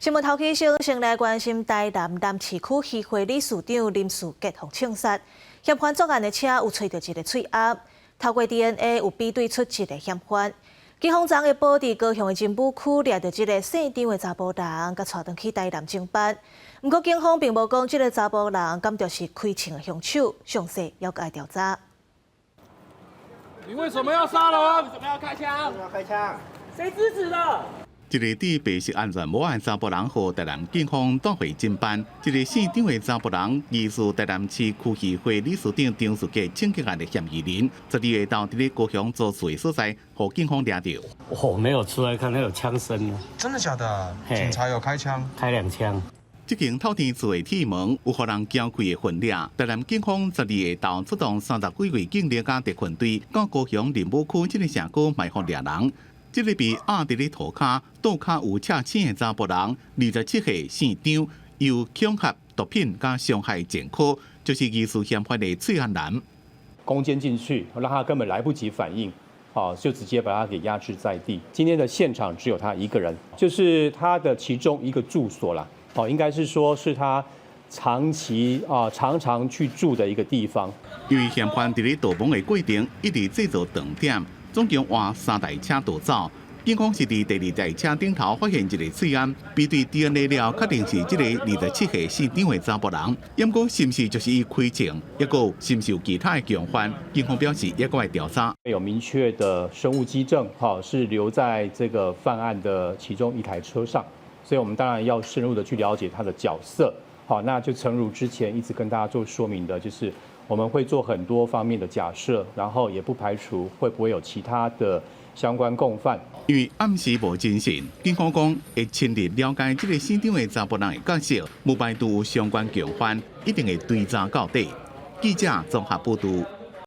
新聞頭起先，先來關心台南南市區議會理事長林士傑予槍殺，嫌犯作案的車有揣著一个喙罨，透過 DNA 有比對出一个嫌犯。警方昨下晡佇高雄的真武區掠著這个姓張的查埔人，共帶轉去台南偵辦。毋過警方並無講這个查埔人敢著是開槍的兇手，詳細猶閣愛調查。你為什麼要殺人？為什麼要開槍？為什麼要開槍？誰指使的？一個戴白色安全帽的查埔人，予台南警方帶回偵辦。這个姓張的查埔人，疑似台南市區議會理事長張士傑槍擊案的嫌疑人，12下晝佇咧高雄租厝的所在，予警方掠著。我沒有出來看，那有槍聲。真的假的？警察有開槍？開兩槍。這間透天厝的鐵門有予人撬開的痕跡。台南警方12下晝出動30幾位警力佮特訓隊，到高雄仁武區這个社區埋伏掠人。這个被壓佇咧塗跤，倒跤有赤青的查埔人，27歲，姓張，有恐嚇、毒品佮傷害前科，就是疑似嫌犯的喙罨男。攻堅進去，讓他根本來不及反應，就直接把他給壓制在地。今天的現場只有他一個人，就是他的其中一個住所啦，應該是說是他長期啊常常去住的一個地方。因為嫌犯佇咧逃亡的過程，一直製造斷點，總共換三台車逃走。警方是佇第二台車頂頭發現一个喙罨，比對 DNA 了，確定是這个27歲姓張的查埔人。毋過是毋是就是伊開槍，抑閣是毋是有其他的共犯？警方表示猶閣愛調查。有明確的生物跡證，是留在這個犯案的其中一台車上，所以我們當然要深入的去了解他的角色。好，那就誠如之前一直跟大家做說明的，就是我們會做很多方面的假設，然後也不排除會不會有其他的相關共犯。因為暗時無偵訊，警方講會深入了解這个姓張的查埔人的角色，無排除有相關共犯，一定會追查到底。記者綜合報導。